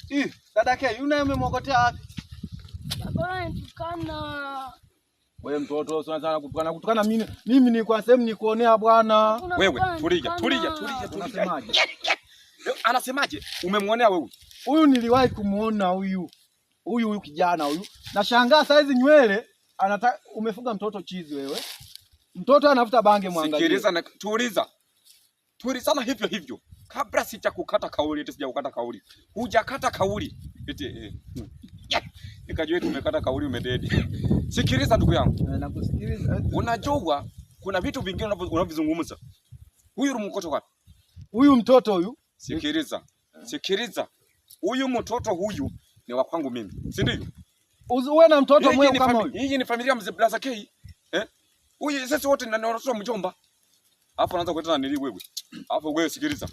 Ih, dadake, yule umemwokotea wapi? Baba anatukana. Wewe mtoto sana sana kutukana kutukana mimi mimi ni kwa sehemu nikuonea bwana. Wewe tulia tulia tulia tulia. Unasemaje? Anasemaje? Umemwonea wewe? Huyu niliwahi kumuona huyu. Huyu huyu kijana huyu. Nashangaa saizi nywele anataka umefuga mtoto chizi wewe. Mtoto anavuta bange mwangalie. Sikiliza na tuliza. Tulizana hivyo hivyo. Kabla sijakukata kauli, eti sijakukata kauli. Hujakata kauli. Eti eh. Yeah. Nikajua eti umekata kauli umededi. Sikiliza ndugu yangu. Eh, nakusikiliza. Unajua kuna vitu vingine unavyozungumza. Huyu mkoto wapi? Huyu mtoto huyu. Sikiliza. Sikiliza. Huyu mtoto huyu ni wa kwangu mimi. Si ndio? Uwe na mtoto Hii mweu ni kama huyu. Hii ni familia mzee Blaza K. Eh? Huyu sisi wote ni watoto wa mjomba. Alafu anaanza kuleta na nili wewe. Alafu wewe sikiliza.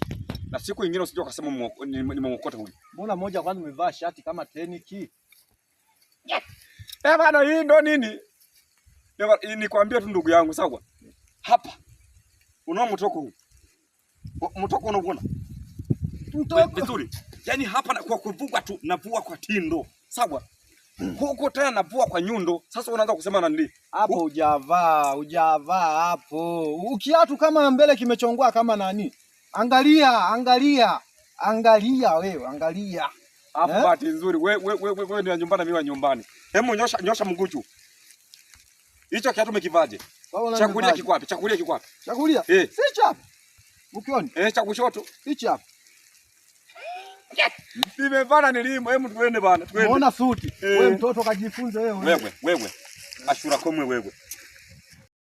Na siku nyingine usije ukasema nimemuokota huyu. Mbona moja kwanza umevaa shati kama teniki? Eh, bana hii ndo nini? Nikwambie tu ndugu yangu sawa? Hapa. Unaona mtoko huu? Mtoko unauona? Mtoko. Vizuri. Yaani hapa na kwa kuvua tu navua kwa tindo. Sawa? Huko tena navua kwa nyundo. Sasa unaanza kusema na nini? Hapo hujavaa, hujavaa hapo. Ukiatu kama mbele kimechongwa kama nani? Angalia, angalia. Angalia wewe, angalia. Hapo Eh? bahati nzuri wewe we, we, we, ni wa nyumbani mimi wa nyumbani. Hebu nyosha nyosha mguu juu. Hicho kiatu umekivaje? Wewe Chakulia unanivaje? kiko wapi? Chakulia kiko wapi? Chakulia? Eh. Si chapa. Ukioni? Eh, cha kushoto. Hichi hapa. Nimevana nilimo. Hebu tuende bana, tuende. Umeona suti? Eh. Wewe mtoto kajifunze wewe. Wewe, wewe. Ashura komwe wewe.